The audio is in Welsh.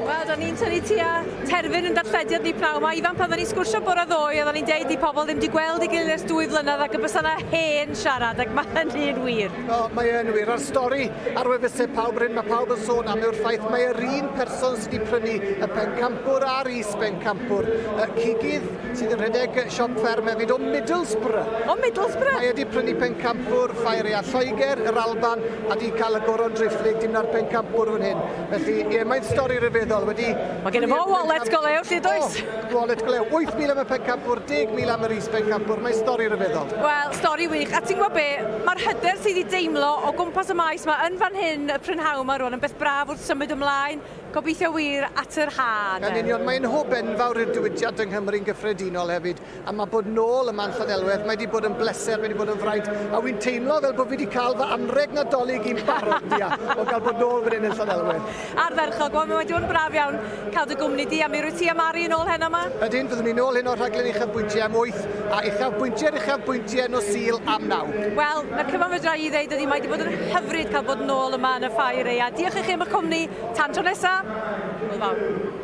Wel, da ni'n tynnu tua terfyn yn darllediad ni pnawn 'ma. Ifan, pan oedden ni'n sgwrsio bore ddoe, oedden ni'n deud i pobl ddim wedi gweld ei gilydd ers 2 flynedd ac y bysa 'na hen siarad, ac mae hynny'n wir. O, mae yn wir. A'r stori ar wefusau pawb, rhywun mae pawb yn sôn am yw'r ffaith mae yr un person sydd wedi prynu y pencampwr a'r is-bencampwr. Y cigydd sydd yn rhedeg siop fferm hefyd o Middlesbrough. O Middlesbrough? Mae wedi prynu pencampwr Ffair Aeaf Lloegr, yr Alban, a di cael y goron driphlyg dim na'r pencampwr fan hyn. Felly, ie, mae'n stori ryfeddol. Wedi. Mae gen i fo wallet go lew, lle does? O, wallet go lew. 8,000 am y pencampwr, 10,000 am yr is-bencampwr. Mae'n stori ryfeddol. Wel, stori wych. A ti'n gwybod be? Mae'r hyder sydd wedi deimlo o gwmpas y maes yma yn fan hyn y prynhawn yma rwan yn beth braf wrth symud ymlaen. Gobeithio wir at yr ha. Yn union, mae'n hwb enfawr i'r diwydiant yng Nghymru'n gyffredinol hefyd, a mae bod nôl yma'n Llanelwedd, mae wedi bod yn bleser, mae wedi bod yn fraint, a wy'n teimlo fel bod fi wedi cael fy anreg Nadolig i'n barod, Nia, o gael bod nôl fan hyn yn Llanelwedd. Ardderchog, wel, mae wedi bod yn braf iawn cael dy gwmni di, a mi rwyt ti a Mari yn ôl heno yma? Ydyn, fyddwn ni nôl hyn o'r rhaglen uchafbwyntiau am 8, a uchafbwyntiau'r uchafbwyntiau nos Sul am 9. Wel, mae'r cyfan fedra i ddeud ydy mae wedi bod yn hyfryd cael bod nôl yma yn y ffair aeaf. Diolch i chi am eich cwmni. Tan tro nesa, hwyl fawr.